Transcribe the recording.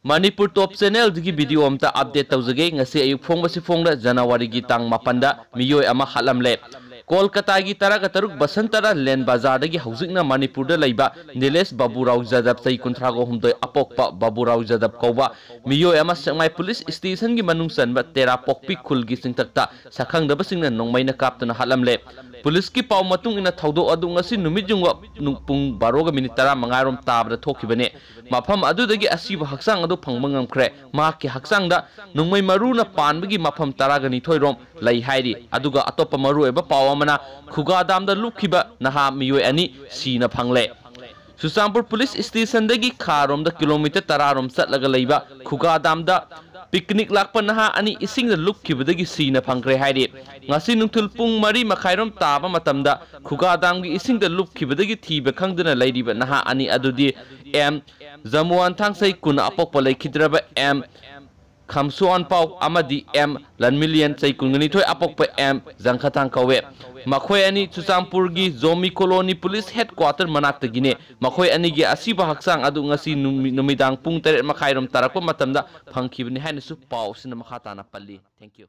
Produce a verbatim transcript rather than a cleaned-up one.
ꯃꯅꯤꯄꯨꯔ ꯇꯣꯞ ꯆꯦꯅꯦꯜꯗꯒꯤ video ꯑꯝꯇ update ꯇꯧꯖꯒꯦ꯫ ꯉꯁꯤ ꯑꯌꯨꯛ ꯐꯣꯡꯕꯁꯤ ꯐꯣꯡꯂ ꯖꯅꯋꯥꯔꯤꯒꯤ ꯇꯥꯡ ꯃꯥꯄꯟꯗ ꯃꯤꯑꯣꯏ ꯑꯃ ꯍꯥꯠꯂꯝꯂꯦ꯫ ꯀꯣꯜꯀꯇꯥꯒꯤ ꯇꯔꯥꯒ ꯇꯔꯨꯛ ꯕꯁꯟꯇꯔꯥ ꯂꯦꯟ ꯕꯖꯥꯔꯗꯒꯤ ꯍꯧꯖꯤꯛꯅ ꯃꯅꯤꯄꯨꯔꯗ ꯂꯩꯕ ꯅꯤꯂꯦꯁ ꯕꯥꯕꯨꯔꯥꯎ ꯖꯥꯗꯕ, ꯆꯍꯤ ꯀꯨꯟꯊ꯭ꯔꯥꯒ ꯍꯨꯝꯗꯣꯏ, ꯑꯄꯣꯛꯄ ꯕꯥꯕꯨꯔꯥꯎ ꯖꯥꯗꯕ ꯀꯧꯕ ꯃꯤꯑꯣꯏ ꯑꯃ ꯁꯦꯛꯃꯥꯏ ꯄꯨꯂꯤꯁ ꯁ꯭ꯇꯦꯁꯟꯒꯤ ꯃꯅꯨꯡ ꯆꯟꯕ ꯇꯦꯔꯥ ꯄꯣꯛꯄꯤ ꯈꯨꯜꯒꯤ ꯆꯤꯡꯊꯛꯇ ꯁꯛꯈꯪꯗꯕꯁꯤꯡꯅ ꯅꯣꯡꯃꯩꯅ ꯀꯥꯞꯇꯨꯅ ꯍꯥꯠꯂꯝꯂꯦ꯫ ꯄꯨꯂꯤꯁꯀꯤ ꯄꯥꯎ ꯃꯇꯨꯡ ꯏꯟꯅ ꯊꯧꯗꯣꯛ ꯑꯗꯨ ꯉꯁꯤ ꯅꯨꯃꯤꯠ ꯌꯨꯡꯕ ꯄꯨꯡ ꯕꯥꯔꯣꯒ ꯃꯤꯅꯤꯠ ꯇꯔꯥꯃꯉꯥ ꯔꯣꯝ ꯇꯥꯕꯗ ꯊꯣꯛꯈꯤꯕꯅꯤ꯫ ꯃꯐꯝ ꯑꯗꯨꯗꯒꯤ ꯑꯁꯤꯕ ꯍꯛꯆꯥꯡ ꯑꯗꯨ ꯐꯪꯕ ꯉꯝꯈ꯭ꯔꯦ꯫ ꯃꯍꯥꯛꯀꯤ ꯍꯛꯆꯥꯡꯗ ꯅꯣꯡꯃꯩ ꯃꯔꯨꯅ ꯄꯥꯟꯕꯒꯤ ꯃꯐꯝ ꯇꯔꯥꯒ ꯅꯤꯊꯣꯏ ꯔꯣꯝ ꯂꯩ ꯍꯥꯏꯔꯤ꯫ ꯑꯗꯨꯒ ꯑꯇꯣꯞꯄ ꯃꯔꯨꯑꯣꯏꯕ ꯄꯥꯎ ꯑꯃꯅ, ꯈꯨꯒꯥ ꯗꯥꯝꯗ ꯂꯨꯞꯈꯤꯕ ꯅꯍꯥ ꯃꯤꯑꯣꯏ ꯑꯅꯤ ꯁꯤꯅ ꯐꯪꯂꯦ꯫ ꯆꯨꯔꯆꯥꯟꯄꯨꯔ ꯄꯨꯂꯤꯁ ꯁ꯭ꯇꯦꯁꯟꯗꯒꯤ ꯈꯥꯔꯣꯝꯗ ꯀꯤꯂꯣꯃꯤꯇꯔ ꯇꯔꯥ ꯔꯣꯝ ꯆꯠꯂꯒ ꯂꯩꯕ ꯈꯨꯒꯥ ꯗꯥꯝꯗ ꯄꯤꯛꯅꯤꯛ ꯂꯥꯛꯄ ꯅꯍꯥ ꯑꯅꯤ ꯏꯁꯤꯡꯗ ꯂꯨꯞꯈꯤꯕꯗꯒꯤ ꯁꯤꯅ ꯐꯪꯈ꯭ꯔꯦ ꯍꯥꯏꯔꯤ꯫ ꯉꯁꯤ ꯅꯨꯡꯊꯤꯜ ꯄꯨꯡ ꯃꯔꯤ ꯃꯈꯥꯏꯔꯣꯝ ꯇꯥꯕ ꯃꯇꯝꯗ ꯈꯨꯒꯥ ꯗꯥꯝꯒꯤ ꯏꯁꯤꯡꯗ ꯂꯨꯞꯈꯤꯕꯗꯒꯤ ꯊꯤꯕ ꯈꯪꯗꯅ ꯂꯩꯔꯤꯕ ꯅꯍꯥ ꯑꯅꯤ ꯑꯗꯨꯗꯤ ꯑꯦꯝ ꯖꯃꯨꯋꯥꯟꯊꯥꯡ, ꯆꯍꯤ ꯀꯨꯟ, ꯑꯄꯣꯛꯄ, ꯂꯩꯈꯤꯗ꯭ꯔꯕ ꯑꯦꯝ ꯈꯝꯁꯨꯋꯥꯟꯄꯥꯎ ꯑꯃꯗꯤ ꯑꯦꯝ ꯂꯟꯃꯤꯂꯤꯌꯟ, ꯆꯍꯤ ꯀꯨꯟꯒ ꯅꯤꯊꯣꯏ, ꯑꯄꯣꯛꯄ ꯑꯦꯝ ꯖꯪꯈꯥꯊꯥꯡ ꯀꯧꯋꯦ꯫ ꯃꯈꯣꯏ ꯑꯅꯤ ꯆꯨꯔꯆꯥꯟꯄꯨꯔꯒꯤ ꯖꯣꯃꯤ ꯀꯣꯂꯣꯅꯤ ꯄꯨꯂꯤꯁ ꯍꯦꯗꯀ꯭ꯋꯥꯇꯔ ꯃꯅꯥꯛꯇꯒꯤꯅꯦ꯫ ꯃꯈꯣꯏ ꯑꯅꯤꯒꯤ ꯑꯁꯤꯕ ꯍꯛꯆꯥꯡ ꯑꯗꯨ ꯉꯁꯤ ꯅꯨꯃꯤ-, ꯅꯨꯃꯤꯗꯥꯡ ꯄꯨꯡ ꯇꯔꯦꯠ ꯃꯈꯥꯏꯔꯣꯝ ꯇꯥꯔꯛꯄ ꯃꯇꯝꯗ ꯐꯪꯈꯤꯕꯅꯤ ꯍꯥꯏꯅꯁꯨ ꯄꯥꯎ ꯑꯁꯤꯅ ꯃꯈꯥ ꯇꯥꯅ ꯄꯜꯂꯤ꯫ Thank you꯫